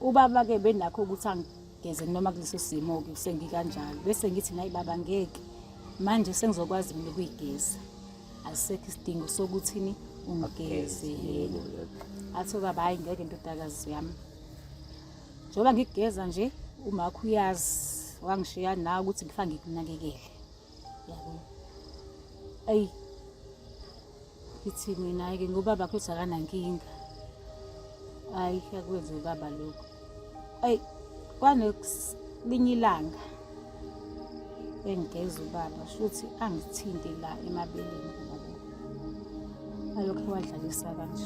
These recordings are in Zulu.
Ubaba-ke benakho ukuthi angigeze noma kuleso simo-ke sengikanjalo. Bese ngithi nayi baba ngeke manje sengizokwazi mina ukuyigeza. Asisekho isidingo sokuthini ungigeze. Yebo, yebo. Athi ubaba hhayi ngeke ndodakazi yami. Njengoba ngikugeza nje umakho uyazi wangishiya nawe ukuthi ngifake ngikunakekele. Yabo. Eyi ngithi mina-ke ngobaba kuthi akanankinga. Hhayi akwenze ubaba lokho. Eyi kwanelinye ilanga engigeza ubaba shuthi angithinte la emabeleni yabo. Alokhu wadlalisa kanje.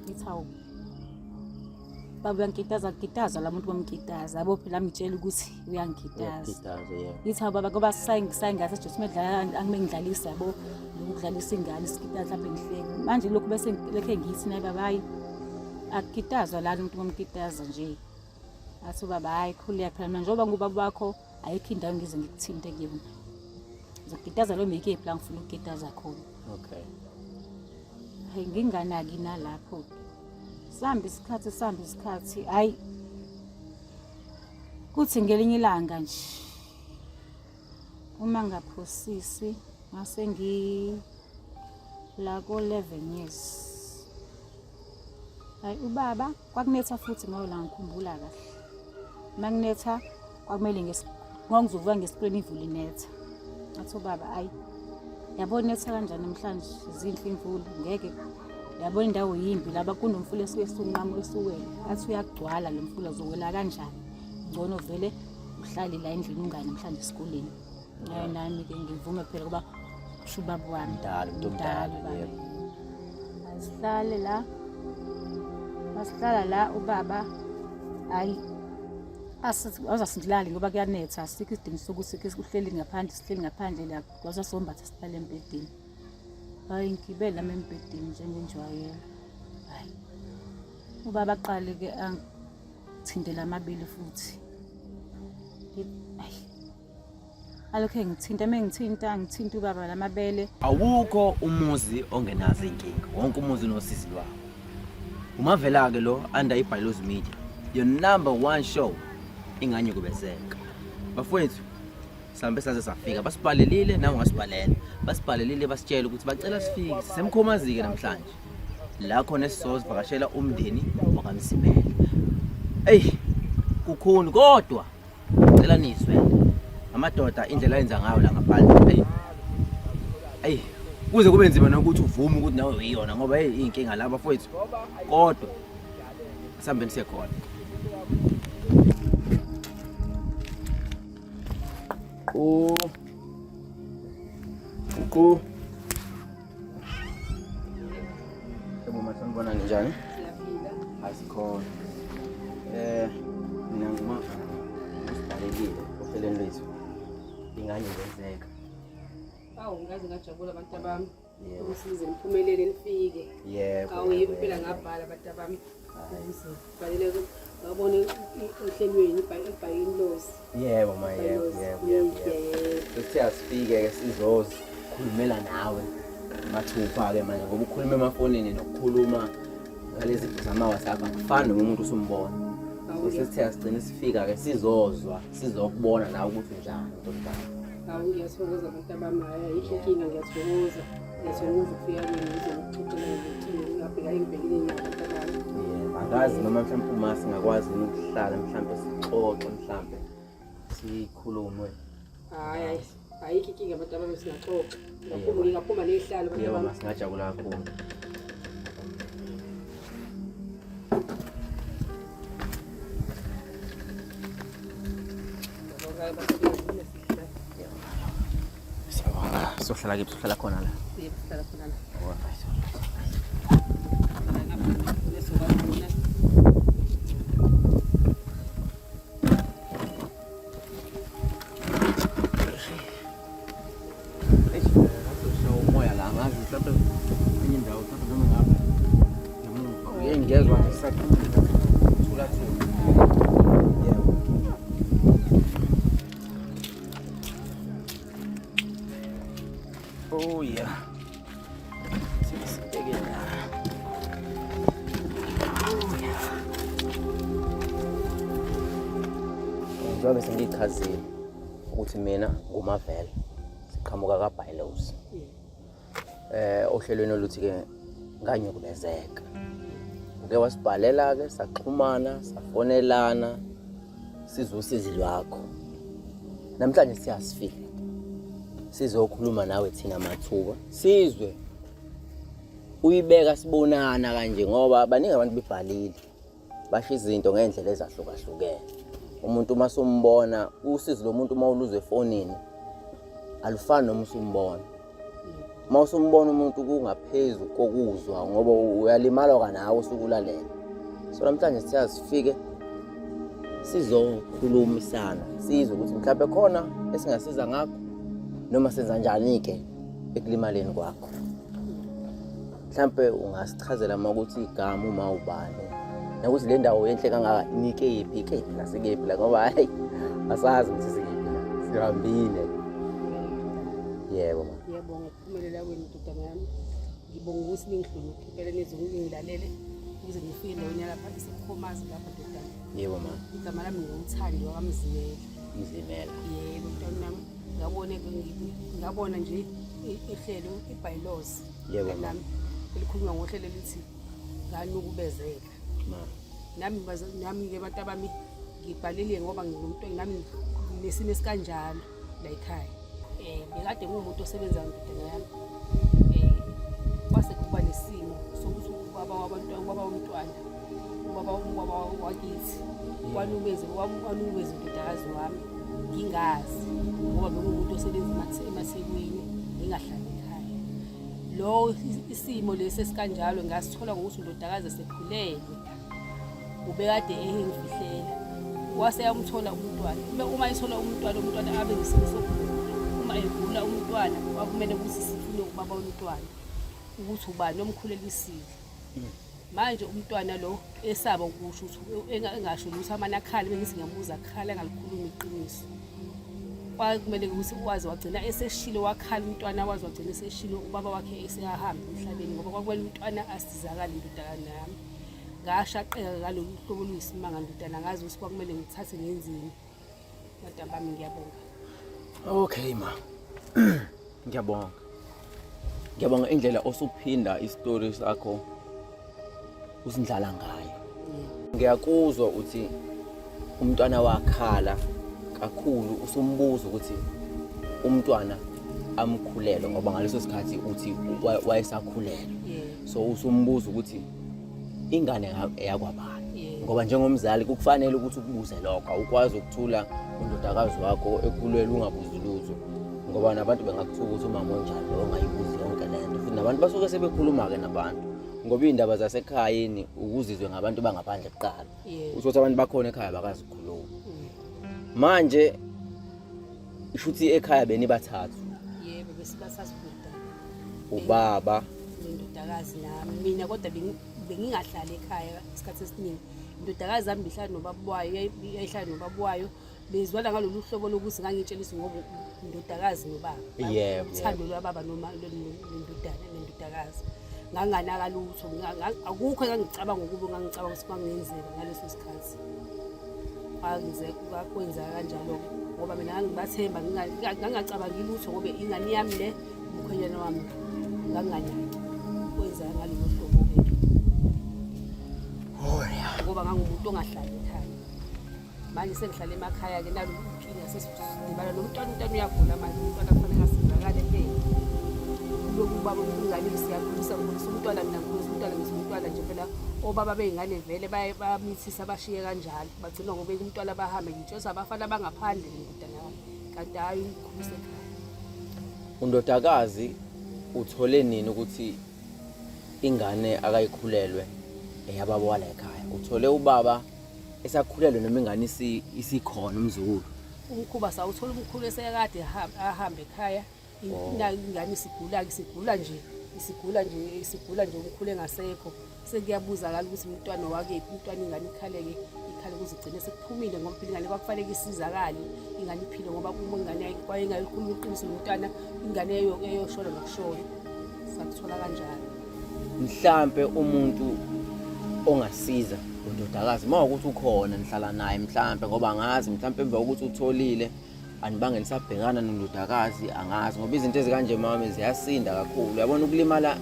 Ngithi hawu baba uyangikitaza kitaza la muntu wamkitaza yabo phela angitshela ukuthi uyangikitaza. Uyakukitaza, yebo. Ngithi hawu baba ngoba sayingase nje simedlala angime ngidlalisa yabo ukudlalisa ingane sikitaza mhlawumbe ngihleke. Manje lokhu bese lokhe ngithi naye baba hayi akukitazwa lana umuntu wamkitaza nje. Athi ubaba hayi khululeka phela mina njengoba ngubaba wakho ayikho indawo ngize ngikuthinte kuyona. Ngizokukitaza lo mekephi la ngifuna ukukitaza khona. Okay. Hayi nginganaki nalapho. Sihamba isikhathi sihamba isikhathi hayi kuthi ngelinye ilanga nje uma ngaphosisi ngase ngi la ko 11 years. Hayi ubaba kwakunetha futhi ngoba la ngikhumbula kahle. Makunetha kwakumele ngizovuka ngesikoleni ivula inetha. Athi ubaba ayi yabona inetha kanjani namhlanje zinhle imvula ngeke yabona indawo yimbi laba kunomfula esuke sunqamu esuwela athi uyagcwala lo mfula uzowela kanjani ngcono vele uhlale la endlini ungani namhlanje esikoleni. Nayo nami-ke ngivume phela kuba kusho ubaba wami. Mdala, umuntu omdala, Mdala ubaba. yebo. Asihlale la asihlala la ubaba hayi awuzasindilali ngoba kuyanetha asikho isidingo sokuthi ke uhleli ngaphandle sihleli ngaphandle la kwasasombatha sihlale embhedeni. Hayi ngigibele nami embhedeni njengenjwayelo. Hayi ubaba aqale ke angithintele amabili futhi. Hayi alokhu engithinta uma engithinta ngithinta ubaba lamabele. Awukho umuzi ongenazo iy'nkinga, wonke umuzi unosizi lwawo. Umavela-ke lo under iBhalozi Media, your number one show inganyukubezeka. Bafowethu, sihambe saze safika, basibhalelile nawe ungasibhalela. Basibhalelile basitshela ukuthi bacela sifike, sisemkhomazi-ke namhlanje. La khona esizovakashela umndeni wakaMzimela. Eyi, kukhulu kodwa Cela nizwe amadoda indlela ayenza ngayo la ngaphandle. Eyi. Eyi, kuze kube nzima nokuthi uvume ukuthi nawe uyiyona ngoba hey inkinga la bafowethu. Kodwa sihambeni siye khona. Qu. Qu. Yebo ma sanibonani njani? Siyaphila. Asikhona. Mina nguma usibhalekile ohlelweni lwethu. Ingane ngenzeka. Awu ngaze ngajabula abantu abami. Yebo. Ukuthi nize niphumelele nifike. Yebo. Awu yebo impela ngabhala abantu abami. Bhalele ngabona ohlelweni ibhayini lozi. Yebo ma yebo yebo yebo. yebo. Sithe asifike ke sizozikhulumela nawe mathupha ke manje ngoba ukhuluma emafonini nokukhuluma ngalezi zinto zama-WhatsApp akufani noma umuntu usumbona. So sesithe asigcine sifika ke sizozwa sizokubona nawe ukuthi unjani ntombazane. Awu ngiyathokoza abantu abami hayi ayikho inkinga ngiyathokoza. Ngiyathokoza ukufika kwenu ngizokuxoxela ngenkinga engingabheka engibhekene nayo abantu abami. Yebo, angazi noma mhlawumbe uma singakwazi yini ukuhlala mhlawumbe sixoxe mhlawumbe sikhulume. Hayi hayi ayikho inkinga abantu abami singaxoxa. Ngingaphuma ngingaphuma nezihlalo abantu Yebo, abami. ma singajabula kakhulu. Siyabonga. Sohlala kephi? Sohlala khona la. Yebo sihlala khona la. Alright. Eish, ngathi umoya la ngazi mhlawumbe enye indawo mhlawumbe noma ngapha. Ngemuva. Ngeke ngezwa nje sathula thula. Yebo. Oh yeah. Sibeke la. Njengoba bese ngichazile ukuthi mina nguMavela siqhamuka kaBhayilose. Ohlelweni oluthi ke nganyukubezeka. Uke wasibhalela ke saxhumana, safonelana sizwe usizi lwakho. Namhlanje siyasifika. Sizokhuluma nawe thina mathuba. Sizwe uyibeka sibonana kanje ngoba baningi abantu bebhalile. Basho izinto ngendlela ezahlukahlukene. Umuntu uma sumbona usizi lomuntu uma uluzwe efonini alufani noma usumbona. Uma usumbona umuntu kungaphezu kokuzwa ngoba uyalimala kwanawe usukulalela. So namhlanje siyazifike sizokhulumisana sizwe ukuthi mhlawumbe khona esingasiza ngakho noma senza njani-ke ekulimaleni kwakho. Mhlampe ungasichazela uma ukuthi igama uma ubani nokuthi le ndawo enhle kangaka nikephi kephi nasekephi la ngoba hayi asazi ukuthi sikephi la sihambile. Yebo ma. Ngiyabonga ukuphumelela kwenu ndodana yami. Ngibonga ukuthi ningihloniphe impela nizongilalele ukuze ngifike endaweni yalapha isekhomazi lapha ndodana. Yebo ma. Igama lami nguThandi wakaMzimela. Mzimela. Yebo mntwana wami. Ngabona ngabona nje ihlelo i-bylaws. Yebo ma. Nami elikhulunywa ngohlelo elithi nganukubezeka. Ma. Nami nami-ke abantu abami ngibhalile ngoba ngingumuntu nami nginesimo esikanjalo la ekhaya. Bekade ngiwumuntu osebenzayo ndodana yami. Kwase kuba nesimo sokuthi ubaba wabantwana, ubaba womntwana, ubaba ubaba wakithi wanukubeza wanukubeza indodakazi wami ngingazi ngoba bengumuntu osebenza emaThekwini ngingahlali ekhaya. Lo isimo lesi esikanjalo ngasithola ngokuthi undodakazi esekhulelwe ubekade engifihlela wase yamthola umntwana. Uma ethola umntwana, umntwana abe nesimo sokugula. Uma egula umntwana kwakumele ukuthi sifune ubaba womntwana ukuthi ubani omkhulelisile. Manje umntwana lo esaba ukusho ukuthi engasho lutho amane akhale, bengithi ngiyamubuza akhala angalikhulumi iqiniso. Kwakumele ukuthi waze wagcina eseshilo wakhala umntwana, waze wagcina eseshilo ubaba wakhe eseyahamba emhlabeni ngoba kwakumele umntwana asizakale indodana yami. Ngashaqeka ngalolu hlobo oluyisimanga ndodana, ngazi ukuthi kwakumele ngithathe ngenzeni. Madam bami ngiyabonga. Okay ma. Ngiyabonga. Ngiyabonga indlela osuphinda isitori sakho usindlala ngayo. Ngiyakuzwa uthi umntwana wakhala kakhulu usumbuza ukuthi umntwana amkhulelwe ngoba ngaleso sikhathi uthi wayesakhulelwe. So usumbuza ukuthi ingane eyakwabani ngoba njengomzali kukufanele ukuthi ukubuze lokho, awukwazi ukuthula undodakazi wakho ekhulelwe ungabuzi lutho ngoba nabantu bengakuthuka ukuthi umama onjani lo ongayibuzi yonke le nto, futhi nabantu basuke sebekhuluma-ke nabantu ngoba iy'ndaba zasekhaya yini ukuzizwe ngabantu bangaphandle kuqala, uthole ukuthi abantu bakhona ekhaya bakazi ukukhuluma. Manje shuthi ekhaya benibathathu? Yebo, besibathathu kudala. Ubaba nendodakazi nami. Mina kodwa bengingahlali ekhaya isikhathi esiningi. Indodakazi yami bihlala nobaba wayo, yayihlala nobaba wayo. Bezwana ngalolu hlobo lokuthi ngangitshelisa ngoba indodakazi nobaba. Uthando lwababa noma nendodana nendodakazi. Nganganaka lutho, akukho engangicabanga ukuba ngangicabanga ukuthi kwangenzeka ngaleso sikhathi. Kwenzeka kanjalo-ke ngoba mina ngangibathemba, ngangingacabangi lutho ngoba ingane yami le umkhwenyana wami nganginganaki. Kwenzeka ngalolo hlobo-ke ngoba ngangumuntu ongahlali ekhaya. Manje sengihlala emakhaya-ke nalo inkinga sesidibana nomntwana, umntwana uyagula manje, umntwana kufanele asizakale phela. Lokhu ubaba ingane siyakhulisa, ngikhulisa umntwana mina, ngikhulisa umntwana, ngizwa umntwana nje phela obaba bey'ngane vele bayamithisa bashiye kanjalo, bagcina ngobeka umntwana bahambe. Ngitshosa abafana bangaphandle ndodana yami, kanti hhayi uyikhulisa ekhaya. Undodakazi uthole nini ukuthi ingane akayikhulelwe eyababa wala ekhaya? Uthole ubaba esakhulelwe noma ingane isikhona umzukulu? Umkhuba sawuthola umkhulu esekade ahambe ekhaya. Ingane isigula-ke, isigula nje, isigula nje, isigula nje umkhulu engasekho. Sekuyabuzakala ukuthi umntwana wakephi, umntwana ingane ikhaleke, ikhale kuze igcine sekuphumile ngoba phela ingane kwakufanele isizakale, ingane iphile ngoba uma ingane wayengalikhuluma iqiniso nomntwana, ingane eyoshona nokushona. Sakuthola kanjalo. Mhlampe umuntu ongasiza Undodakazi uma ukuthi ukhona nihlala naye mhlampe ngoba angazi mhlampe emva kokuthi utholile anibange nisabhekana nondodakazi angazi ngoba izinto ezikanje mame ziyasinda kakhulu uyabona ukulimala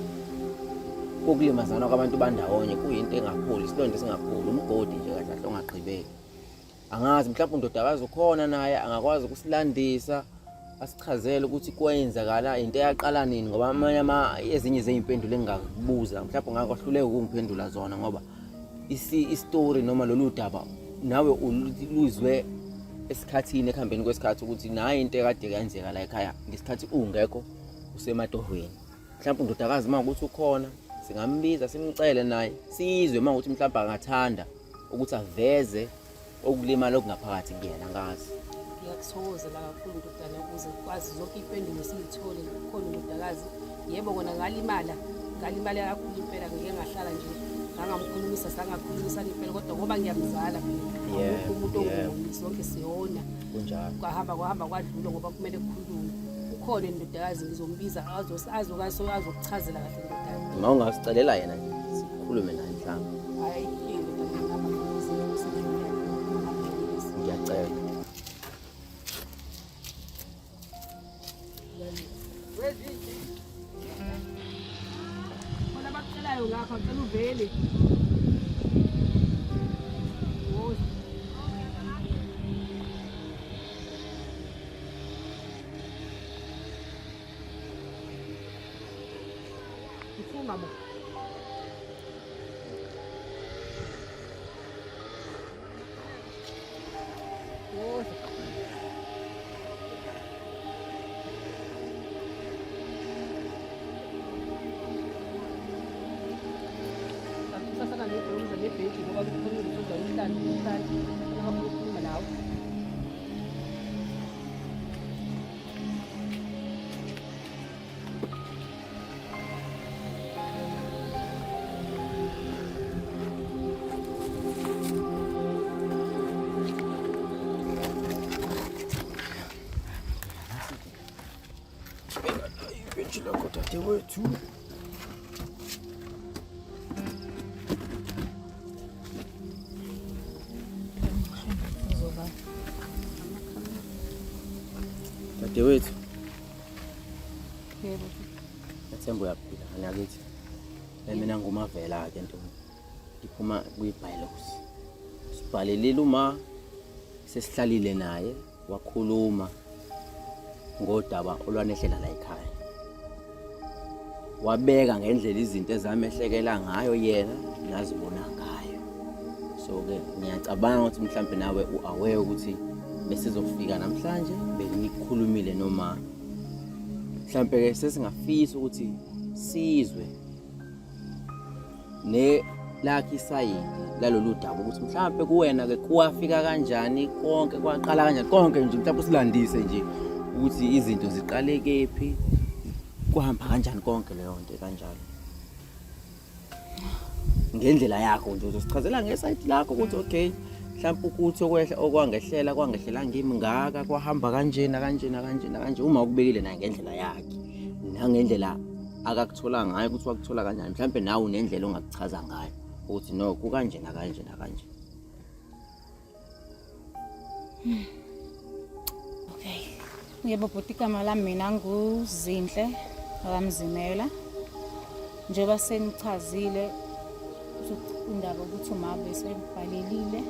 kokulimazana kwabantu bandawonye kuyinto engapholi isilonda esingapholi umgodi nje kahle kahle ongagqibeki angazi mhlawumbe undodakazi ukhona naye angakwazi ukusilandisa asichazele ukuthi kwenzakala into eyaqala nini ngoba amanye ama ezinye zeyimpendulo engingakubuza mhlawumbe ungakwahluleka ukungiphendula zona ngoba isitori noma lolu daba nawe uluzwe esikhathini ekuhambeni kwesikhathi ukuthi nayi into ekade yenzeka la ekhaya ngesikhathi ungekho usematohweni mhlawumbe undodakazi uma ukuthi ukhona singambiza simcele naye sizwe uma ukuthi mhlawumbe angathanda ukuthi aveze okulimala okungaphakathi kuyena ngazi ngiyakuthokozela kakhulu ndodana ukuze kwazi zonke iy'mpendulo siyithole kukhona undodakazi yebo kona ngalimala ngalimala kakhulu impela ngike ngahlala nje ngangamkhulumisa sangakhulumisana impela kodwa ngoba ngiyamzala phela akukho umuntu ongoni sonke siyona kunjalo kwahamba kwahamba kwadlula ngoba kumele kukhulunywe ukhona indodakazi ngizombiza azokuchazela kahle indodana uma ungasicelela yena nje sikhulume naye mhlawumbe hayi indodana ngihamba ngiyacela Khona abakucelayo ngapha ngicela uvele. Woza. Ngifunga bo. Woza. Sasana nebhuluza nebheki ngoba kukhona ukuthi uhlala uhlala abafuna ukukhuluma nawe. Ibhentshi lakho dadewethu. Dadewethu. Yebo. Ngethemba uyaphila nakithi. Mina ngumavela ke ntombi. Ngiphuma kwi-bylaws. Sibhalelile uma sesihlalile naye wakhuluma ngodaba olwanehlela la ekhaya. Wabeka ngendlela izinto ezamehlekela ngayo yena nazibona ngayo. So ke ngiyacabanga ukuthi mhlampe nawe u-aware ukuthi besizofika namhlanje bengikhulumile noma mhlampe ke sesingafisa ukuthi sizwe ne lakhe isayidi lalolu daba ukuthi mhlampe kuwena ke kuwafika kanjani konke kwaqala kanjani konke nje mhlampe usilandise nje ukuthi izinto ziqale kephi kuhamba kanjani konke leyo nto kanjalo ngendlela yakho nje uzosichazela ngesayidi lakho ukuthi okay mhlawumbe ukuthi okwehla okwangehlela kwangehlela ngimi ngaka kwahamba kanjena kanjena kanjena kanje uma ukubekile naye ngendlela yakhe nangendlela akakuthola ngayo ukuthi wakuthola kanjani mhlawumbe nawe unendlela ongakuchaza ngayo ukuthi no kukanje nakanje nakanje Okay. Yebo bhuti igama lami mina nguZinhle wakamzimela. Njengoba senichazile indaba ukuthi uma besebhalelile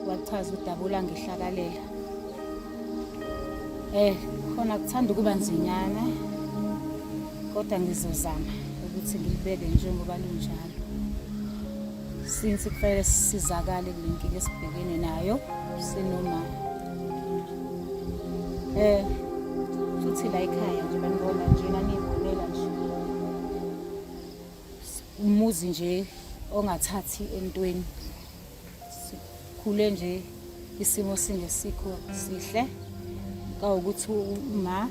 wachaza udaba olangehlakalela. Eh khona kuthanda ukuba nzinyana kodwa ngizozama ukuthi ngilibeke njengoba lunjalo. Since kufanele sisizakale kule nkinga esibhekene nayo sinoma eh futhi la ekhaya nje banibona nje nanibonela nje umuzi nje ongathathi entweni sikhule nje isimo singesikho sihle kawukuthi uma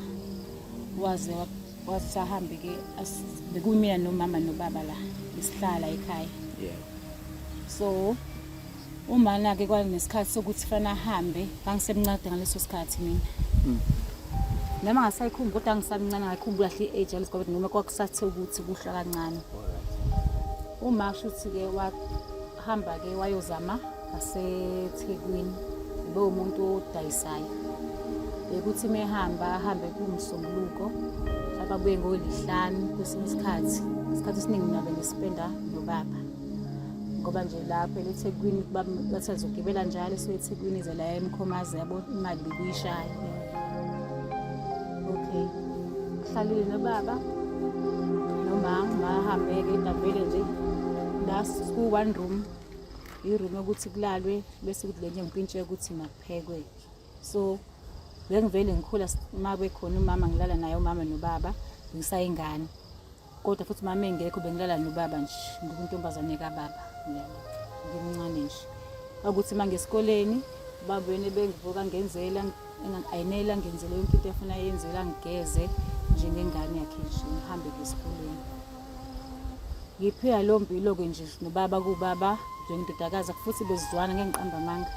waze wasahambe ke bekumina nomama nobaba la besihlala ekhaya yeah so umana ke kwanesikhathi sokuthi fana ahambe ngangisemncane ngaleso sikhathi mina noma ngasayikhumbi kodwa ngisamncane ngayikhumbula kahle i-age yaleso sikhathi noma kwakusathe ukuthi kuhla kancane uma kusho ukuthi-ke Wahamba-ke wayozama ngaseThekwini, ubewumuntu odayisayo. Bekuthi uma ehamba ahambe kuwumsombuluko, mhlawumbe abuye ngolihlanu kwesinye isikhathi. Isikhathi esiningi mina bengisipenda nobaba ngoba nje la phela eThekwini bathi azogibela njalo esuke eThekwini ize la eMkhomazi yabo imali bebuyishaya. Okay. Hlalile nobaba nomama bahambeke idabele nje la ku-one room i-room yokuthi kulalwe bese kuthi lenye ngipintshe ukuthi makuphekwe so bengivele ngikhula uma bekhona umama ngilala naye umama nobaba ngisayingane kodwa futhi mama engekho bengilala nobaba nje ngikuntombazane kababa ngimncane nje ukuthi uma ngesikoleni ubaba wena bengivuka ngenzela ayinela ngenzela yonke into efuna yenzela ngigeze njengengane yakhe nje ngihambe ngesikoleni ngiphila leyo mpilo-ke nje nobaba kubaba njengendodakazi futhi bezizwana ngeke ngiqamba amanga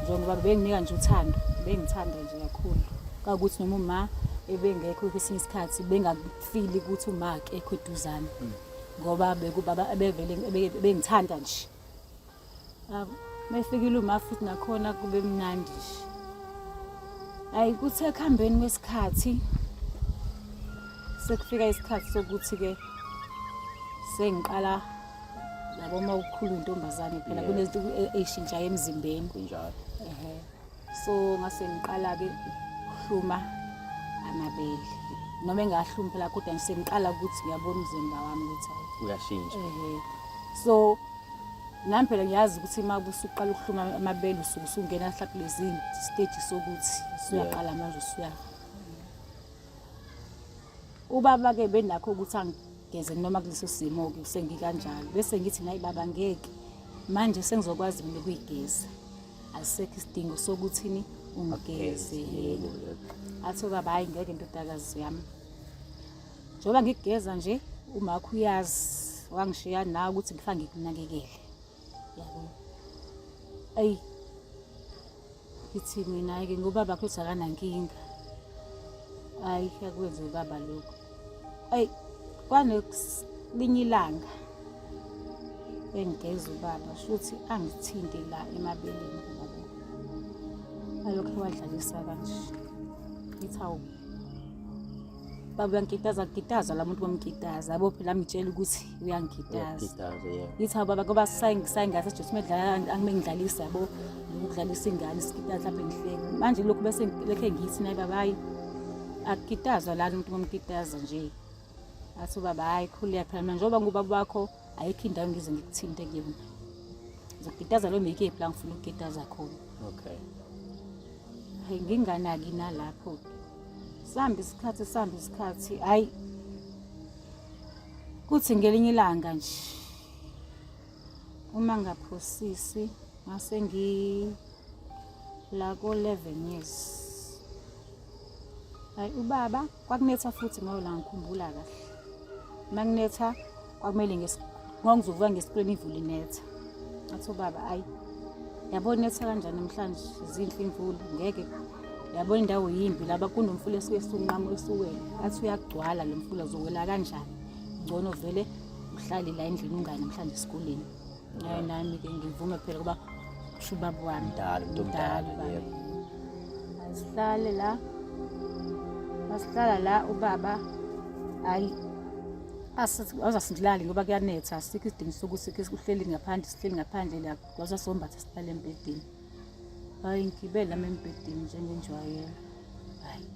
njengoba benginika nje uthando bengithanda nje kakhulu kwakuthi noma uma ebengekho kwesinye isikhathi bengakufili ukuthi uma akekho eduzane ngoba bekubaba ebevele bengithanda nje ah, mefikile uma futhi nakhona kube mnandi nje hayi kuthe ekuhambeni kwesikhathi sekufika isikhathi sokuthi-ke sengiqala yabo uma ukhula intombazane phela kunezinto ey'shintshayo emzimbeni kunjalo ehe so ngase ngiqala-ke ukuhluma amabele noma engahlumi phela kodwa nje sengiqala ukuthi ngiyabona umzimba wami ukuthi uyashintsha ehe so nami phela ngiyazi ukuthi uma usuqala ukuhluma amabele usuke usungena mhlawumbe kulezi stage sokuthi usuyaqala manje usuya Ubaba-ke benakho ukuthi angigeze noma kuleso simo-ke sengikanjalo bese ngithi nayi baba ngeke manje sengizokwazi mina ukuyigeza asisekho isidingo sokuthini ungigeze athi ubaba hhayi ngeke ndodakazi yami njengoba ngikugeza nje umakho uyazi wangishiya nawe ukuthi ngifake ngikunakekele yabo eyi Ngithi mina-ke ngobaba kuthi akanankinga. Hhayi akwenze ubaba lokho. Eyi kwanelinye ilanga engigeza ubaba shuthi angithinte la emabeleni ubaba. Alokhu ewadlalisa kanje. Ngithi hawu baba uyangikitaza kitaza la muntu wamkitaza yabo phela angitshela ukuthi uyangikitaza ngithi hawu baba ngoba sayingase nje simedlala angime ngidlalisa yabo ukudlalisa ingane sikitaza mhlawumbe ngihleke manje lokhu bese lekhe ngithi naye baba hayi akukitazwa lana umuntu wamkitaza nje athi ubaba hayi khululeka phela mina njengoba ngubaba wakho ayikho indawo ngize ngikuthinte kuyona ngizokukitaza lo mekephi la ngifuna ukukitaza khona okay hayi nginganaki nalapho Sihamba isikhathi sihamba isikhathi hayi kuthi ngelinye ilanga nje uma ngaphosisi ngase ngi la ko-11 years hayi ubaba kwakunetha futhi ngoba la ngikhumbula kahle uma kunetha kwakumele ngangizovuka ngesikoleni ivula inetha athi ubaba ayi yabona inetha kanjani namhlanje zinhle imvula ngeke yabona indawo yimbi laba kunomfula esuke sunqamu esuwela athi uyagcwala lo mfula uzowela kanjani ngcono vele uhlale la endlini ungani namhlanje esikoleni nayo nami-ke ngivume phela kuba kusho ubaba wami Mdala, umuntu omdala, yebo. Asihlale la asihlala la ubaba hayi awuzasidlali ngoba kuyanetha asikho isidingo sokuthi uhleli ngaphandle sihleli ngaphandle la kwasasombatha sihlale embhedeni hayi ngigibele nami embhedeni njengenjwayelo hayi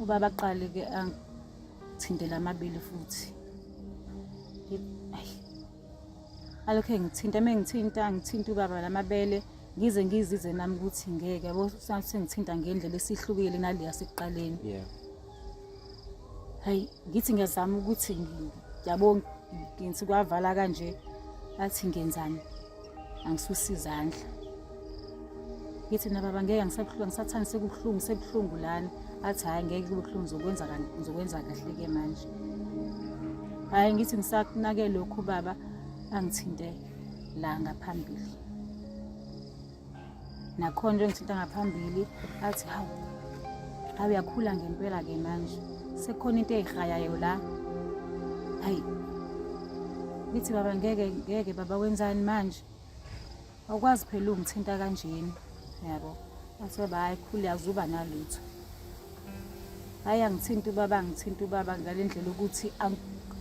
ubaba aqale-ke angithintele amabili futhi hayi alokhu engithinta uma engithinta ngithinta ubaba lamabele ngize ngizize nami ukuthi ngeke yabo sengithinta ngendlela esihlukile nale yasekuqaleni yeah hayi ngithi ngiyazama ukuthi yabo ngithi kwavala kanje athi ngenzani angisusi izandla ngithi mina baba ngeke ngisabuhlungu ngisathandi sekubuhlungu sekubuhlungu lana athi hhayi ngeke kube buhlungu ngizokwenza ngizokwenza kahle-ke manje hhayi ngithi ngisakunake lokhu baba angithinte la ngaphambili nakhona nje ngithinta ngaphambili athi hawu hawu uyakhula ngempela-ke manje sekukhona into eyihayayo la hayi Ngithi baba ngeke ngeke baba wenzani manje? Awukwazi phela ungithinta kanjena. Yabo. Athi baba hayi khulu azuba nalutho. Hayi angithinta ubaba angithinta ubaba ngale ndlela ukuthi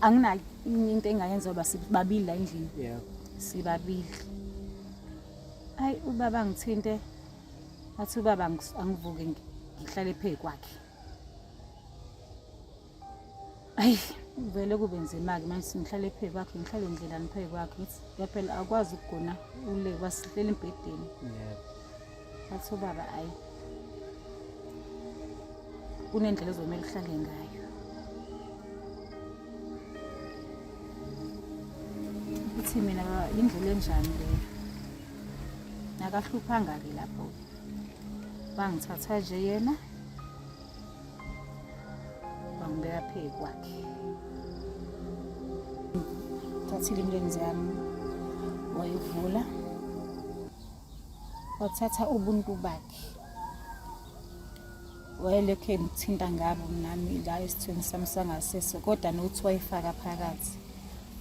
anginayo into engayenza ngoba sibabili la endlini. Yeah. Sibabili. Hayi ubaba angithinte athi ubaba angivuke ngihlale phezu kwakhe. Ayi vele kube nzima-ke manje sengihlale phezu kwakhe ngihlale ndlelani phezu kwakhe ngithi phela akwazi ukugona ule kwasihleli embhedeni Yebo. athi ubaba ayi kunendlela ozomele uhlale ngayo uthi mina baba indlela enjani leyo nakahluphanga-ke lapho wangithatha nje yena wangibeka phezu kwakhe thathile imilenze yami wayivula wathatha ubuntu bakhe wayelokhu engithinta ngabo nami la esithweni sami sangasese kodwa nokuthi wayifaka phakathi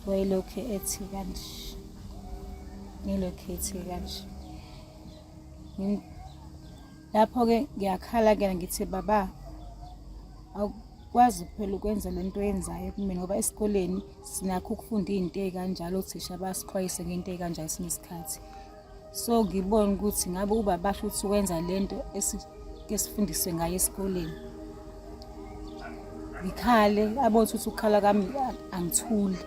wayelokhu ethi kanje ngilokhu ethi kanje Lapho-ke ngiyakhala-ke ngithi baba awukwazi phela ukwenza le nto oyenzayo kumina ngoba esikoleni sinakho ukufunda iy'nto ey'kanjalo othisha basixwayise ngento ey'kanjalo esinye isikhathi. So ngibone ukuthi ngabe ubaba asho ukuthi wenza le nto esifundiswe ngayo esikoleni. Ngikhale abone ukuthi ukukhala kwami angithuli.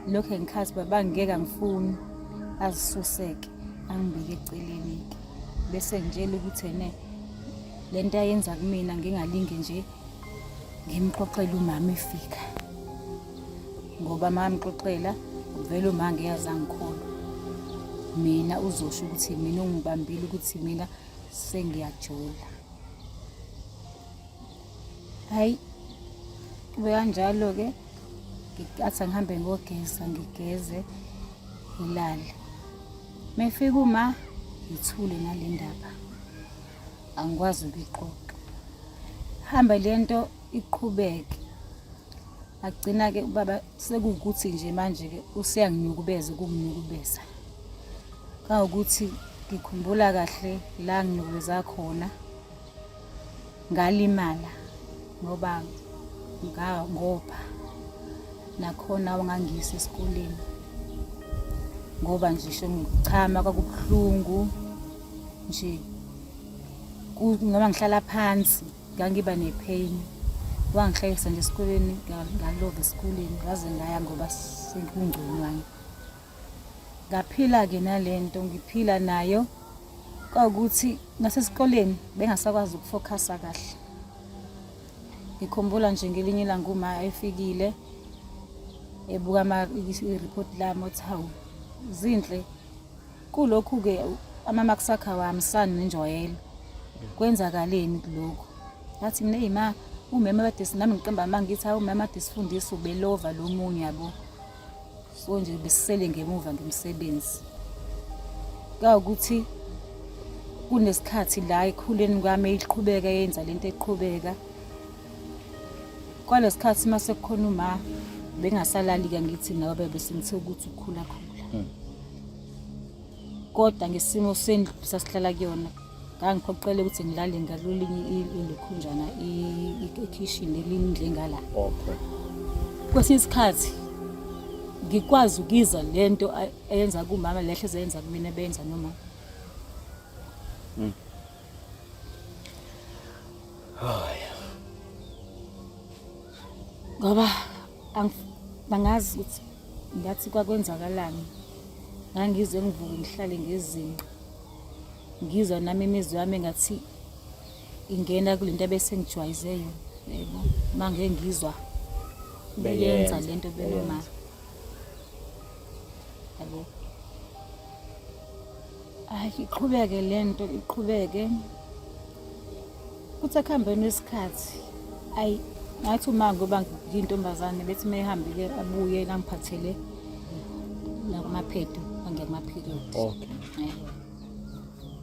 Lokho ngikhathi baba ngeke angifuni azisuseke angibeke eceleni-ke bese ngitshela ukuthi ene le nto ayenza kumina ngingalinge nje ngimxoxele umama efika ngoba uma mxoxela vele uma ngeke aze angikholwe mina uzosho ukuthi mina ungibambile ukuthi mina sengiyajola. Hhayi, kube kanjalo-ke athi angihambe ngiyogeza ngigeze ngilale. Uma efika uma ngithule ngale ndaba angikwazi ukuyixoxa. Hambe le nto iqhubeke agcina-ke ubaba sekuwukuthi nje manje-ke useyanginyukubeza ukunginyukubeza. Kangokuthi ngikhumbula kahle la nginyukubeza khona. Ngalimala ngoba ngopha nakhona wangangiyisa esikoleni ngoba nje sho ngichama kwakubuhlungu nje noma ngihlala phansi ngangiba ne-pain. Wangihlalisa nje esikoleni ngalova esikoleni ngaze ngaya ngoba sekungconywana. Ngaphila-ke nale nto ngiphila nayo kwawukuthi nasesikoleni bengasakwazi ukufokhasa kahle. Ngikhumbula nje ngelinye ilanga uma efikile ebuka i-report lami othi hawu Zinhle kulokhu-ke ama-marks akho awahambisani nenjwayelo kwenzakaleni kulokhu ngathi mina eyi ma umema kade nami ngiqamba amanga ngithi hawu umema kade sifundisa ubelova lo munye yabo So nje besisele ngemuva ngemisebenzi. Kwawukuthi kunesikhathi la ekukhuleni kwami iqhubeka yenza lento eqhubeka. Kwalesikhathi mase kukhona uma bengasalali ke ngithi ngoba bese ngithe ukuthi ukukhula khula. Kodwa ngesimo sendlu sasihlala kuyona ngangiphoqele ukuthi ngilale ngakulinye ilokhunjana ikhishini lelindle ngala. Okay. Kwesinye isikhathi ngikwazi ukizwa lento eyenza kumama lehle ezenza kumina benza noma. Ngoba angazi ukuthi ngathi kwakwenzakalani. Ngangize ngivuke ngihlale ngezinqa. Ngizwa nami imizwa yami engathi ingena kule nto ebesengijwayeze yona. Yebo, uma ngike ngizwa beyenza le nto benoma. Yabo. Hayi iqhubeke le nto iqhubeke. Kuthi ekuhambeni kwesikhathi ayi ngathi uma ngoba ngiyintombazane bethi uma ehambile abuye angiphathele nakumaphedi angiya kuma-period. Okay.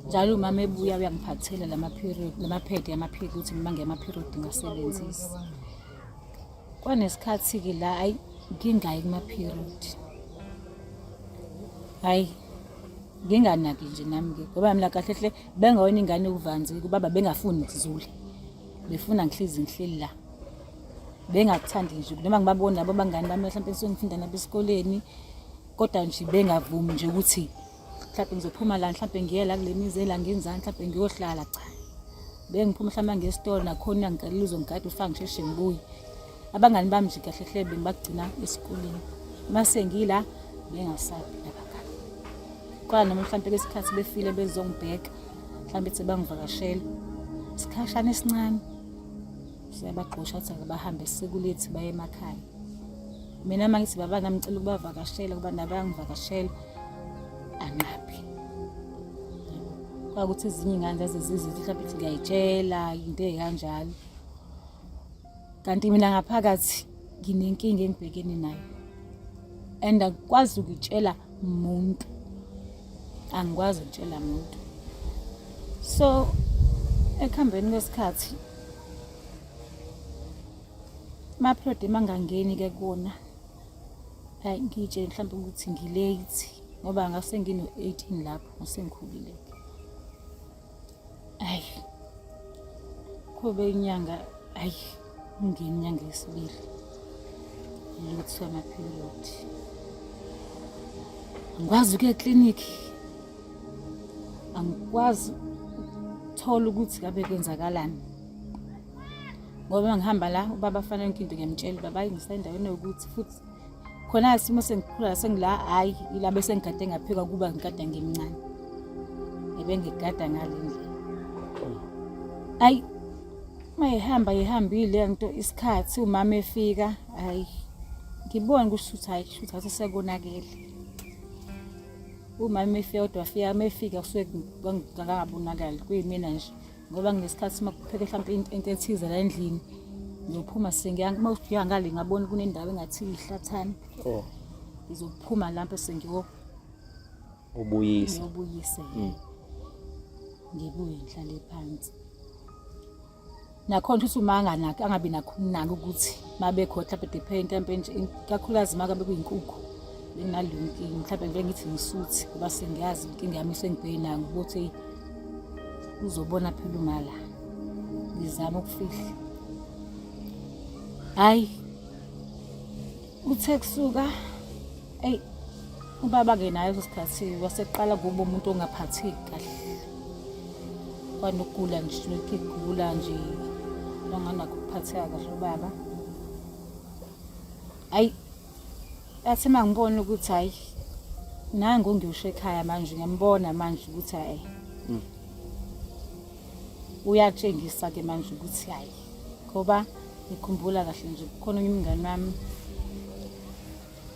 Njalo umama ebuya uyangiphathela lama-period lamaphedi ama-period ukuthi uma ngiya ama-period ngingasebenzisi. Kwanesikhathi-ke la ayi ngingayi kuma-period. Hayi nginganaki nje nami-ke ngoba mina kahle hle bengawena ingane yokuvanzi kubaba bengafuni ngizule befuna ngihlezi ngihleli la bengakuthandi nje noma ngibabona labo bangani bami mhlawumbe esengifunda nabo esikoleni kodwa nje bengavumi nje ukuthi mhlawumbe ngizophuma la mhlawumbe ngiye la kule mizi ela ngenzani mhlawumbe ngiyohlala cha bengiphuma mhlawumbe ngesitolo nakhona ngicela uzongigada ufake ngisheshe ngibuye abangani bami nje kahle hle bengibagcina esikoleni mase ngila bengasabi abangani kwala noma mhlawumbe kwesikhathi befile bezongibheka mhlawumbe ethi bangivakashela isikhashana esincane siyabagxosha athi akabahambe sekulethi baye emakhaya mina uma ngithi baba nami ngicela ukubavakashela kuba nabo bayangivakashela anqabi kwakuthi ezinye iy'ngane zaze zizithi mhlawumbe ithi ngiyayitshela into ey'kanjalo kanti mina ngaphakathi nginenkinga engibhekene nayo and akukwazi ukutshela muntu angikwazi ukutshela muntu so ekuhambeni kwesikhathi ama-period mangangeni-ke kuwona hayi ngiyitshele mhlawumbe ukuthi ngilate ngoba ngase ngino-18 lapho ngasengikhulile-ke hayi kube inyanga hayi ungeni inyanga yesibili lutho ama-period angikwazi ukuya eklinikhi angikwazi ukuthola ukuthi ngabe kwenzakalani ngoba ngihamba la ubaba fanele yonke into ngiyamtshela baba ngisendaweni yokuthi futhi khona isimo sengikhula sengila hayi ila bese ngigade ngaphika kuba ngigada ngimncane ebengigada ngale ndlela ayi mayihamba ihambile nto isikhathi umama efika hayi ngibone kusho ukuthi hayi kusho ukuthi sekonakele umama efika kodwa fika mefika kusuke kangabonakali kuyimina nje ngoba nginesikhathi uma kupheke mhlawumpe into ethize la endlini ngiyophuma sengiya uma ufika ngale ngabona kunendawo engathi ihlathane oh ngizophuma lapho sengiyo ubuyisa ngiyobuyisa ngibuye ngihlale phansi nakhona ukuthi uma anganaki angabi nakho ukunaka ukuthi mabekho mhlawumbe depend mhlawumbe nje kakhulukazi uma kabe kuyinkukhu benginaleyo nkinga mhlawumbe ngike ngithi ngisuthi ngoba sengiyazi inkinga yami sengibheke nayo ukuthi uzobona phela umala ngizama ukufihla hayi uthe kusuka eyi ubaba-ke naye leso sikhathi waseqala kuba umuntu ongaphatheki kahle kwanokugula nje lokhu egula nje wanganakho ukuphatheka kahle ubaba ayi athi uma ngibona ukuthi hhayi nangu ngiyosho ekhaya manje ngiyambona manje ukuthi hhayi uyatshengisa-ke manje ukuthi hhayi ngoba ngikhumbula kahle nje kukhona omunye umngane wami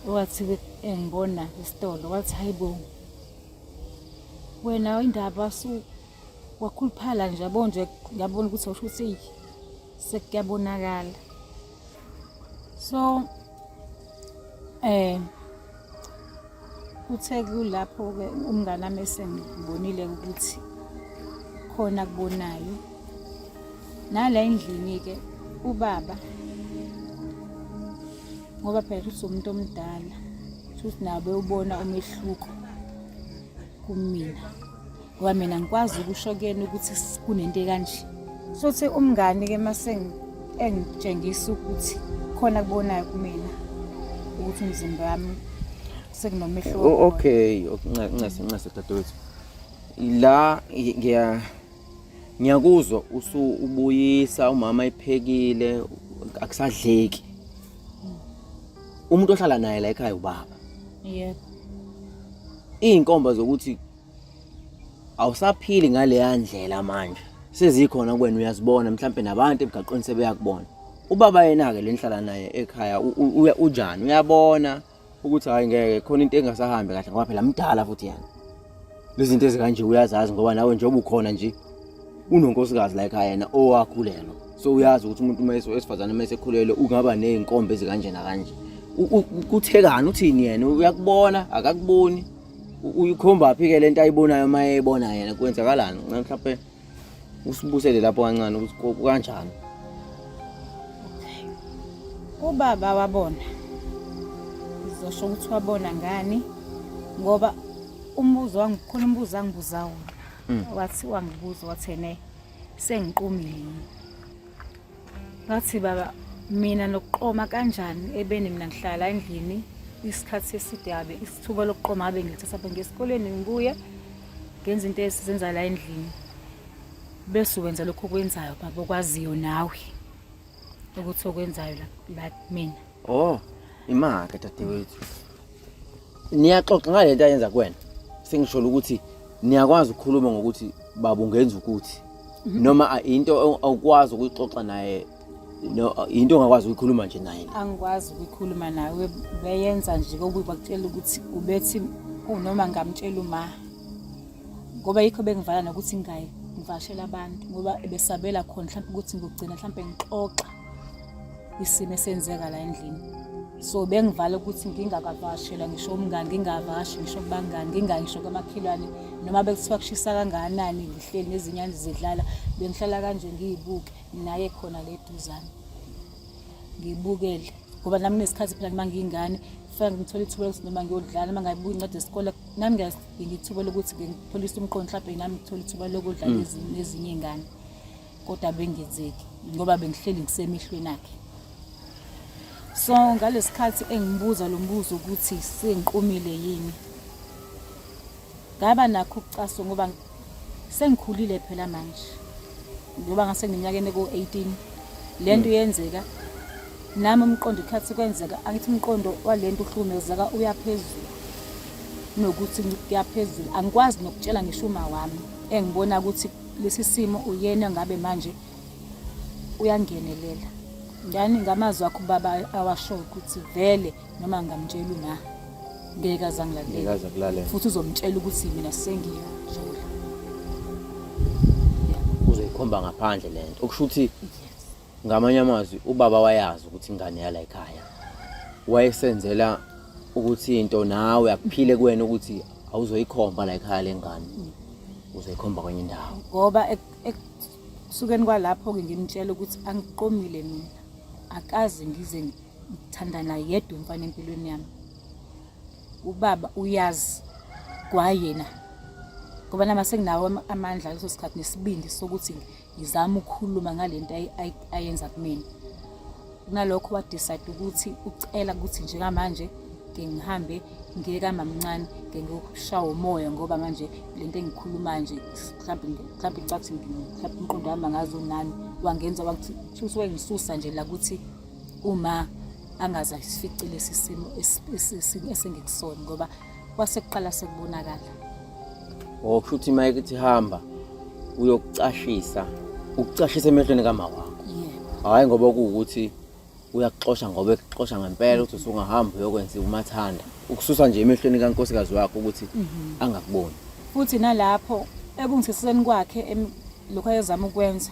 owathi engibona esitolo wathi hayi bo wena indaba su wakhuluphala nje yabo nje ngiyabona ukuthi usho ukuthi sekuyabonakala so eh kuthe kulapho-ke umngane wami esengibonile ukuthi khona kubonayo nala endlini-ke ubaba ngoba phela futhi umuntu omdala futhi nabo bewubona umehluko kumina ngoba mina ngikwazi ukusho kuyena ukuthi kunento ekanje futhi umngani-ke mase engitshengisa ukuthi khona kubonayo kumina ukuthi umzimba wami sekunomehluko okay ncese ncese dadewethu la ngiya ngiyakuzwa usu ubuyisa umama ephekile akusadleki umuntu ohlala naye la ekhaya ubaba yebo iy'nkomba zokuthi awusaphili ngaleya ndlela manje sezikhona kuwena uyazibona mhlampe nabantu emgaqweni sebeyakubona ubaba yena-ke le nihlala naye ekhaya unjani uyabona ukuthi hhayi ngeke khona into engasahambi kahle ngoba phela mdala futhi yena lezi zinto ezikanje uyazazi ngoba nawe njengoba ukhona nje unonkosikazi la ekhaya yena owakhulelwa so uyazi ukuthi umuntu uma wesifazane uma esekhulelwe ungaba ney'nkomba ezikanje nakanje kuthekani uthini yena uyakubona akakuboni uyikhomba phi-ke le nto ayibonayo uma eyibona yena kwenzakalani mhlawumpe usibusele lapho kancane ukuthi kukanjani ubaba wabona ngizosho ukuthi wabona ngani ngoba Umbuzo wangikhona umbuzo angibuza wona. Wathi wangibuza wathi ene sengiqomile yini. Ngathi baba mina nokuqoma kanjani ebeni mina ngihlala endlini isikhathi eside abe isithuba lokuqoma abe ngilithatha apha ngesikoleni ngibuye ngenza into esizenza la endlini bese wenza lokho okwenzayo baba okwaziyo nawe ukuthi okwenzayo la la kumina. Oh, imake dadewethu. Niyaxoxa ngale nto ayenza kuwena. Sengisholo ukuthi niyakwazi ukukhuluma ngokuthi baba ungenza ukuthi noma into awukwazi ukuyixoxa naye no into ongakwazi ukuyikhuluma nje naye. Angikwazi ukuyikhuluma nawe beyenza nje kokuba bakutshela ukuthi ubethi unoma ngamtshela uma ngoba yikho bengivala nokuthi ngingayi ngivashela abantu ngoba ebesabela khona mhlawumbe ukuthi ngigcina mhlawumbe ngixoxa isimo esenzeka la endlini. So bengivala ukuthi ngingakavakashelwa ngisho umngani, ngingavakashi ngisho kubangani, ngingayi ngisho kwamakhelwane noma bekuthiwa kushisa kangakanani ngihleli nezinyane zidlala, bengihlala kanje ngiyibuke naye khona le duzane ngibukele ngoba nami kunesikhathi phela uma ngiyingane kufanele ngithole ithuba lokuthi noma ngiyodlala uma ngayibuka incwadi yesikole nami ngiyadinga ithuba lokuthi ngipholise umqondo mhlawumbe nami ngithole ithuba lokudlala nezinye iy'ngane kodwa bengenzeki ngoba bengihleli ngisemehlweni akhe. So ngalesikhathi engibuza lo mbuzo ukuthi sengiqomile yini, ngaba nakho ukucaswa ngoba sengikhulile phela manje ngoba ngase ngineminyakeni ko-18 le nto yenzeka nami umqondo ikhathi kwenzeka angithi umqondo wale nto uhlukumezeka uyaphezulu nokuthi kuyaphezulu angikwazi nokutshela ngisho uma wami engibona ukuthi lesi simo uyena ngabe manje uyangenelela ngani ngamazwi akho ubaba awasho ukuthi vele noma ngingamtshela uma ngeke aze angilalele futhi uzomtshela ukuthi mina sengiyajola. Uzoyikhomba ngaphandle lento okusho ukuthi ngamanye amazwi ubaba wayazi ukuthi ingane yala ekhaya wayesenzela ukuthi into nawe akuphile kuwena ukuthi awuzoyikhomba la ekhaya lengane uzoyikhomba kwenye indawo. Ngoba ekusukeni kwalapho-ke ngimtshela ukuthi angiqomile mina akaze ngize ngithandana yedwa umfana empilweni yami. Ubaba uyazi kwayena ngoba nami senginawo amandla leso sikhathi nesibindi sokuthi ngizame ukukhuluma ngale nto ayenza kumina. Kunalokho wa-decide ukuthi ucela ukuthi njengamanje ke ngihambe ngiye kamamncane ke ngiyokushawa umoya ngoba manje le nto engikhulumayo nje mhlawumbe mhlawumbe ngicathi mhlawumbe umqondo wami angazi unani wangenza wakuthi usuke ngisusa nje la kuthi uma angaze asifice lesi simo esengikusona ngoba kwasekuqala sekubonakala. Oh, kusho ukuthi uma ethi hamba uyokucashisa, ukucashisa emehlweni kama wakho. Yebo. Hhayi ngoba kuwukuthi uyakuxosha ngoba ekuxosha ngempela ukuthi usungahamba uyokwenza umathanda. Ukususa nje emehlweni kankosikazi wakho ukuthi angakuboni. Futhi nalapho ekungisiseni kwakhe lokho ayezama ukwenza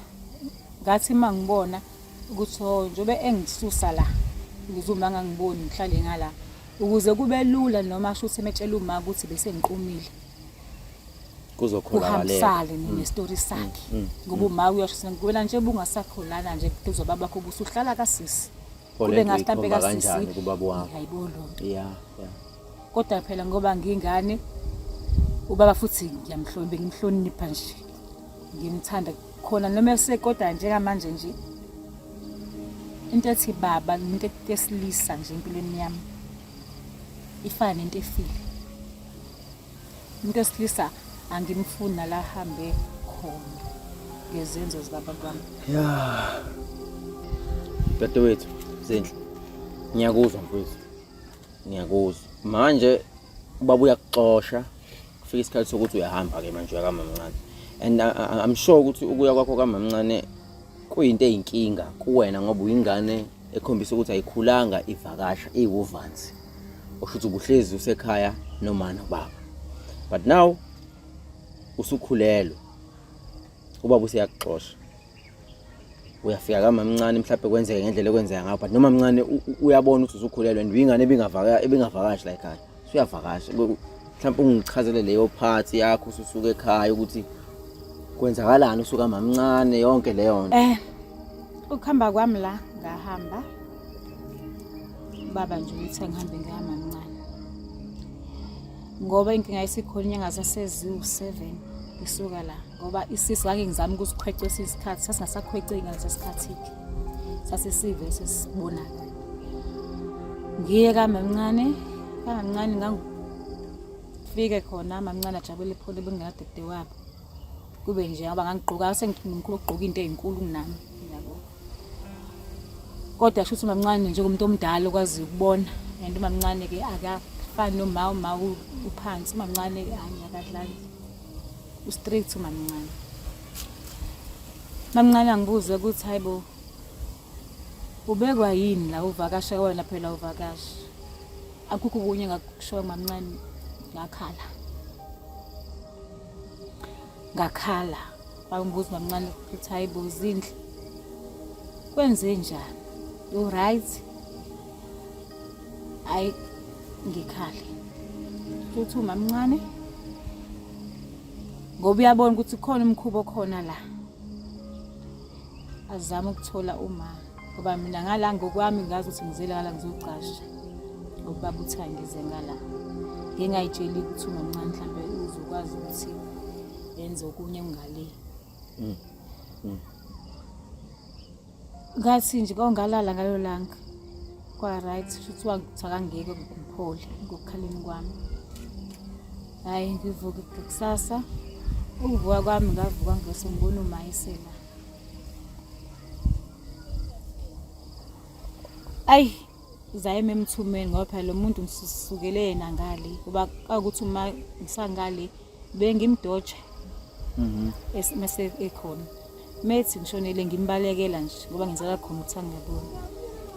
ngathi uma ngibona ukuthi oh njengoba engisusa la ukuze uma angangiboni ngihlale ngala ukuze kube lula noma asho ukuthi emetshela uma ukuthi bese ngiqomile Kuzokholakalela. Kuhambisane nestori sakhe ngoba uma uyasho sengikubela nje bungasakholana nje kuze baba bakho ubusuhlala kasisi. Pho Kube lento ngathi mhlampe uyikhomba kasisi kanjani kubaba wakho? Hayibo lonto. Yeah, yeah. Kodwa phela ngoba ngiyingane ubaba futhi ngiyamhlonipha ngimhlonipha nje ngimthanda khona noma esekodwa njengamanje nje into ethi baba into esilisa nje empilweni yami ifana nento efile. Umuntu wesilisa angimfuni nala ahambe khona ngezenzo zikababa wami. Ya. Dadewethu, Zinhle. Ngiyakuzwa mfowethu. Ngiyakuzwa. Manje ubaba uyakuxosha. Kufika isikhathi sokuthi uyahamba ke manje uya kamamncane. And I'm sure ukuthi ukuya kwakho kamamncane kuyinto eyinkinga kuwena ngoba uyingane ekhombisa ukuthi ayikhulanga ivakasha iwuvanzi. Osho ukuthi ubuhlezi usekhaya noma nobaba. But now usukhulelwe. Ubaba useyakuxosha. Uyafika kamamncane mhlawumbe kwenzeke ngendlela ekwenzeka ngayo but noma mncane uyabona ukuthi usukhulelwe and uyingane ebingavaka ebingavakashi la ekhaya. Usuyavakasha. Mhlawumbe ungichazele leyo part yakho ususuka ekhaya ukuthi kwenzakalani usuka mamncane yonke leyo nto. Ukuhamba kwami la ngahamba ubaba nje uthi angihambe ngihamba mncane. Ngoba inkinga isikhona inyanga zaseziwu-7 ngisuka la ngoba isisu ngake ngizame ukusikhwecwa isikhathi sasingasakhweceki ngaleso sikhathi-ke sasesive sesibonakala ngiye kamamncane kamamncane ngangifike khona mamncane ajabule phole bengingadede wabo kube nje ngoba ngangigqoka sengimkhulu ukugqoka into ezinkulu kunami yabo kodwa shuthi umamncane njengomuntu omdala okwaziyo ukubona and umamncane ke akafani noma uma uphansi umamncane hayi akadlali ustrict umamncane mamncane angibuze ukuthi hayibo ubekwa yini la uvakasha wena phela uvakasha akukho okunye ngakushoyo mamncane ngakhala ngakhala bangibuza mamncane ukuthi hayi bo Zindle kwenze njani you right hayi ngikhale futhi umamncane ngoba uyabona ukuthi khona umkhuba okhona la azame ukuthola uma ngoba mina ngala ngokwami ngazi ukuthi ngizele ngala ngizocasha ngoba uthi angize ngala ngingayitsheli ukuthi umamncane mhlambe uzokwazi ukuthi enze okunye ngale mm. mm. ngathi nje kongalala ngalo langa kwa right futhi wangithi akangeke ngiphole ngokukhaleni kwami hayi ngivuke kusasa ukuvuka kwami ngavuka ngase ngibona umayisela ayi zayima emthumeni ngoba phela lo muntu ngisukele yena ngale kuba ukuthi uma ngisangale bengimdoja mhm mase ekhona methi ngishonele ngimbalekela nje ngoba ngenzela khona ukuthi angiyabona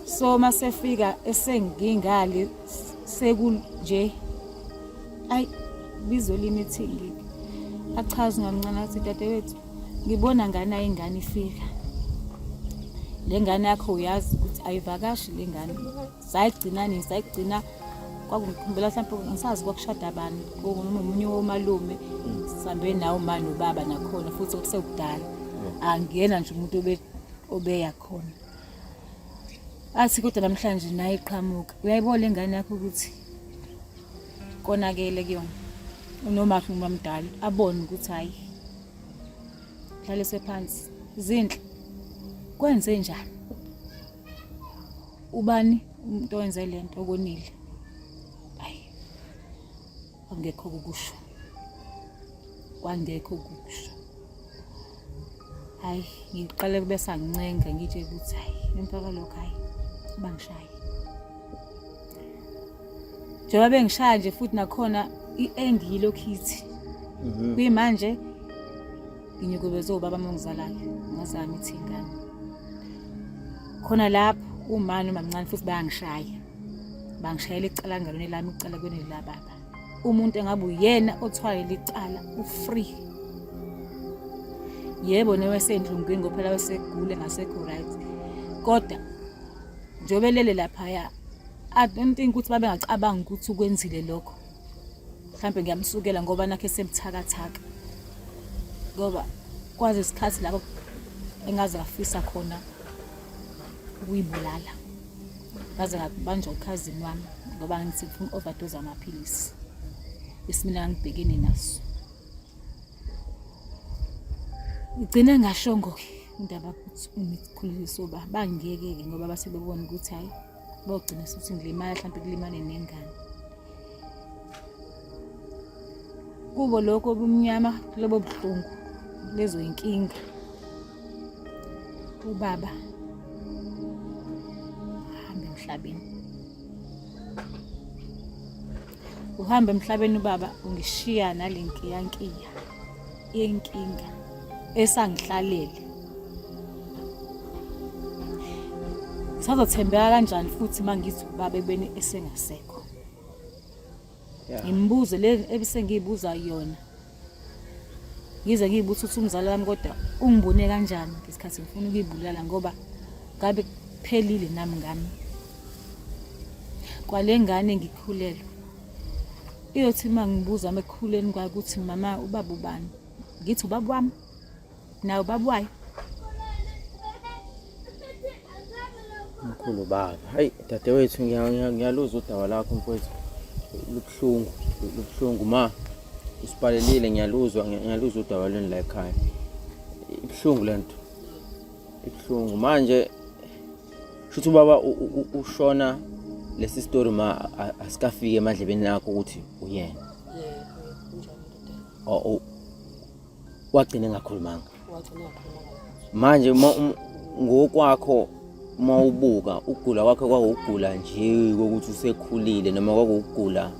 so masefika esengingale sekunje ayi bizo limithi achaze ngamncane athi dadewethu ngibona ngane ayingane ifika le ngane yakho uyazi ukuthi ayivakashi le ngane sayigcina nini sayigcina kwakungikhumbula mhlawumbe ngisazi kwakushada bani omunye womalume sihambe nawo uma nobaba nakhona futhi okusekudala angiyena nje umuntu obeya khona athi kodwa namhlanje naye iqhamuka uyayibona le ngane yakho ukuthi konakele kuyona unoma umamdala abone ukuthi hayi hlalise phansi zinhle kwenze njani ubani umuntu owenze lento okonile hayi angekho ukusho kwangekho ukusho hayi ngiqale kube sangincenga ngitshe ukuthi hayi emva kwalokho hayi bangishaye njengoba bengishaya nje futhi nakhona i-end yilokhu ithi mhm. kuyimanje nginyukubeze ubaba mongizalayo ngazama ithi ingane khona lapho umama nomamncane futhi bayangishaya bangishayela icala ngalona lami icala kweneli lababa umuntu engabe uyena othwalele icala ufree yebo newesendlungwini ngoba phela wesegule ngasekho right kodwa njengoba elele laphaya I don't think ukuthi babengacabanga ukuthi ukwenzile lokho mhlawumbe ngiyamsukela ngoba nakhe sebuthakathaka ngoba kwazi isikhathi lapho engaze ngafisa khona ukuyibulala ngaze ngabanjwa ukhazini wami ngoba ngithi ngifuna overdose amaphilisi isimina ngibhekene naso ngigcine ngashongo-ke indaba ukuthi umikhuliso ba bangiyeke-ke ngoba base bebona ukuthi hhayi bogcina suthi ngilimala mhlawumbe kulimale nengane kubo lokho obumnyama lobo buhlungu lezo inkinga ubaba hambe emhlabeni uhamba emhlabeni ubaba ungishiya nale nkiyankiya yenkinga esangihlalele ngisazothembeka kanjani futhi uma ngithi ubaba ekubeni esengasekho imibuzo le ebisengiyibuza yona ngize ngiyibuza ukuthi umzali wami kodwa ungibone kanjani ngesikhathi ngifuna ukuyibulala ngoba ngabe kuphelile nami ngami kwale ngane ngikhulelwe iyothi uma ngibuza uma ekukhuleni kwayo ukuthi mama ubaba ubani ngithi ubaba wami naye ubaba wayo Mkhulu baba. Hayi dadewethu ngiyaluzwa udaba lakho mfowethu. Lubuhlungu, lubuhlungu ma usibhalelile ngiyaluzwa ngiyaluzwa udaba lweni la ekhaya. Ibuhlungu lento. Ibuhlungu manje shuthi ubaba ushona lesi story ma asikafiki emadlebeni akho ukuthi uyena. Yebo, kunjalo ndodana. Wagcina engakhulumanga. Wagcina engakhulumanga. Manje uma ngokwakho uma ubuka ukugula kwakhe kwakugula nje kokuthi usekhulile noma kwakugula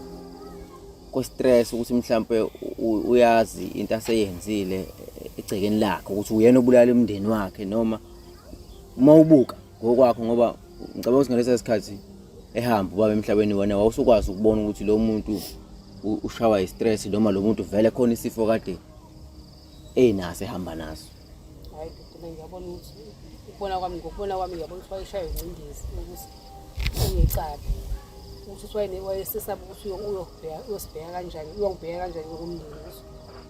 kwe-stress ukuthi mhlampe uyazi into aseyenzile egcekeni lakhe ukuthi uyena obulala umndeni wakhe noma uma ubuka ngokwakho ngoba ngicabanga ukuthi ngalesa sikhathi ehamba ubaba emhlabeni wena wawusukwazi ukubona ukuthi lo muntu ushawa i-stress noma lo muntu vele khona isifo kade enaso ehamba naso. Hayi ndoda ngiyabona ukuthi ukubona kwami ngokubona kwami ngiyabona ukuthi wayeshaywa ingcindezi ukuthi unecala ukuthi wayesesaba ukuthi uyosibheka kanjani uyongibheka kanjani ngokomndeni ukuthi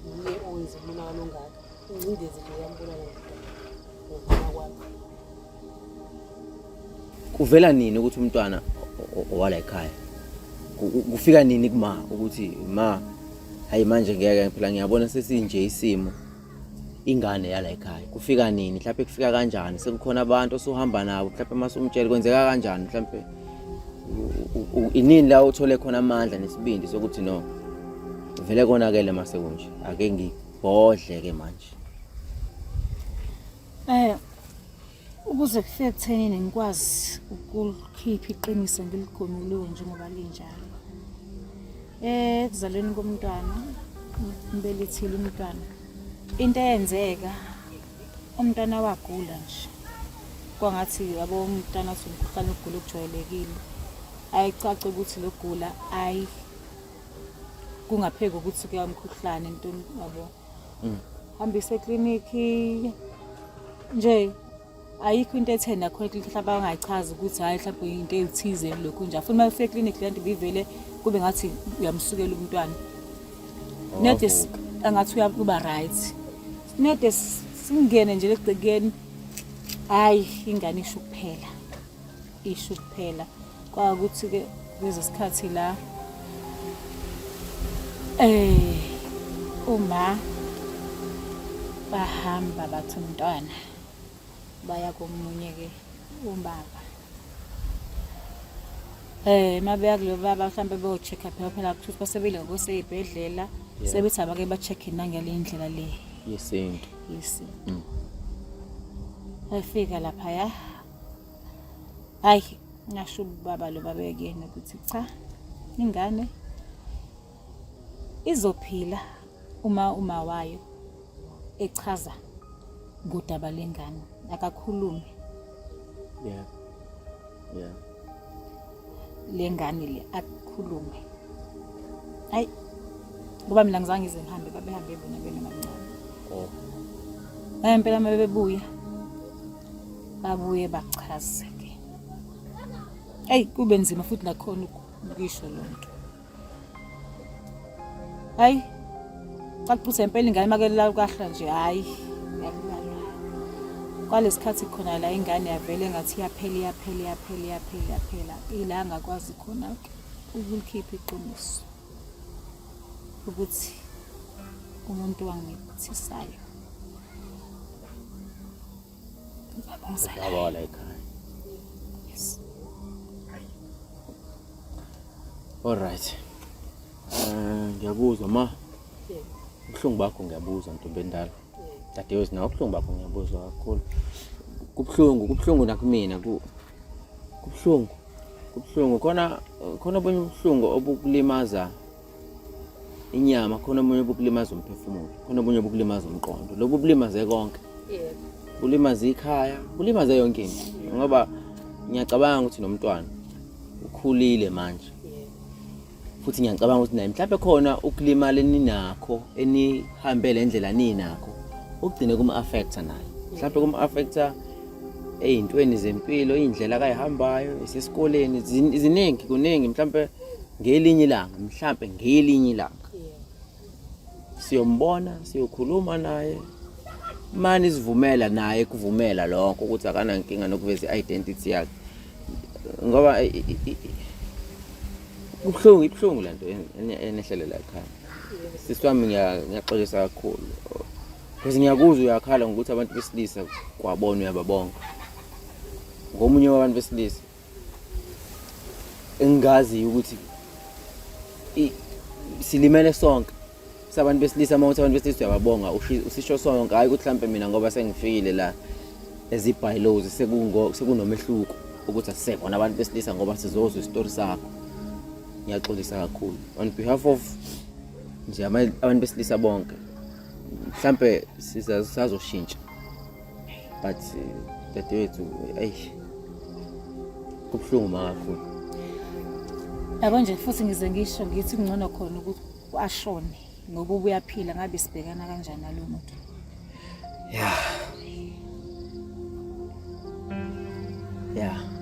nguye owenze umonakalo ongaka ingcindezi nje yambulala ndoda ngokubona kwami. Kuvela nini ukuthi umntwana owala ekhaya? Kufika nini kuma ukuthi ma hayi manje ngeke phela ngiyabona sesinje isimo ingane yala ekhaya kufika nini mhlawumbe kufika kanjani sekukhona abantu osuhamba nabo mhlawumbe uma sumtshela kwenzeka kanjani mhlawumbe inini la uthole khona amandla nesibindi sokuthi no vele konakele mase kunje ake ngibhodle ke manje eh Ukuze kufike ekuthenini ngikwazi ukulikhipha iqiniso ngiligomuluke njengoba linjalo. Ekuzalweni komntwana, ngibelethile umntwana. Into eyenzeka umntwana wagula nje. Kwangathi yabo umntwana athi umkhuhlane ukugula okujwayelekile. Ayicace ukuthi lokugula ayi kungapheki ukuthi kuyamkhuhlane into yabo. Mm. Hambise eklinikhi nje ayikho into etheni nakhona eklinikhi mhlawumbe abangayichazi ukuthi hhayi mhlawumbe into ethize lokhu nje afuna uma ufika eklinikhi le nto ibivele kube ngathi uyamsukela umntwana nede angathi uba right nede singene nje legcekeni hhayi ingane isho kuphela isho kuphela kwakuthi-ke kuze isikhathi la eh uma bahamba bathi umntwana baya komunye-ke ubaba eh mabeya kulo baba mhlawumbe beyo-check-a phela phela kushuthi basebile ngosey'bhedlela sebethi abake ba-check-e nangale ndlela le yesintu yesintu mm. afika laphaya Hayi, ngasho ubaba lo babekuyena ukuthi cha, ingane izophila uma uma wayo echaza ngodaba lengane akakhulume. Yeah. Yeah. Lengane le akhulume. Hayi ngoba mina ngizange ngize ngihambe babehambe bona benomamncane. Oh. Hayi impela uma bebuya babuye bachaze ke eyi kube nzima futhi nakhona ukuyisho loo nto hayi cacisa impela ingane makelala kahla nje hayi yakulalwa kwalesikhathi khona la ingane yavele ngathi iyaphela iyaphela iyaphela iyaphela iyaphela ila angakwazi khona ukulikhipha iqiniso ukuthi umuntu wangimithisayo Ubaba wala ekhaya. Yes. All right. Eh ngiyakuzwa ma. Ubuhlungu bakho ngiyabuzwa ntombi endala. Dadewethu nawe ubuhlungu bakho ngiyabuzwa kakhulu. Kubuhlungu, kubuhlungu nakumina ku kubuhlungu. Kubuhlungu khona khona obunye ubuhlungu obukulimaza inyama khona omunye obukulimaza umphefumulo khona obunye obukulimaza umqondo lobu bulimaze konke yebo bulimaze ikhaya bulimaze yonke into ngoba ngiyacabanga ukuthi nomntwana ukhulile manje yebo futhi ngiyacabanga ukuthi naye mhlawumbe khona ukulimala eninakho enihambe le ndlela ninakho ukugcine kuma-affecta naye mhlawumbe kuma-affecta ey'ntweni zempilo iy'ndlela akayihambayo isesikoleni ziningi kuningi mhlawumbe ngelinye ilanga mhlampe ngelinye ilanga siyombona siyokhuluma naye mani sivumela naye kuvumela lokho ukuthi akanankinga nokuveza i-identity yakhe ngoba Kubuhlungu, ibuhlungu lento enehlele la ekhaya. Sisi wami ngiyaxolisa kakhulu. Because ngiyakuzwa uyakhala ngokuthi abantu besilisa kwabona uyababonga. Ngomunye wabantu besilisa engingaziyo ukuthi silimele sonke sabantu besilisa uma uthi abantu besilisa uyababonga usisho sonke hhayi ukuthi mhlampe mina ngoba sengifikile la ezibhayilozi sekunomehluko ukuthi asisekhona abantu besilisa ngoba sizozwa isitori sakho ngiyaxolisa kakhulu on behalf of nje abantu besilisa bonke mhlampe sisazoshintsha but eh, dadewethu eyi kubuhlungu ma kakhulu yabo nje futhi ngize ngisho ngithi kungcono khona ukuthi ashone ngoba ubuyaphila ngabe sibhekana kanjani nalo muntu ya ya.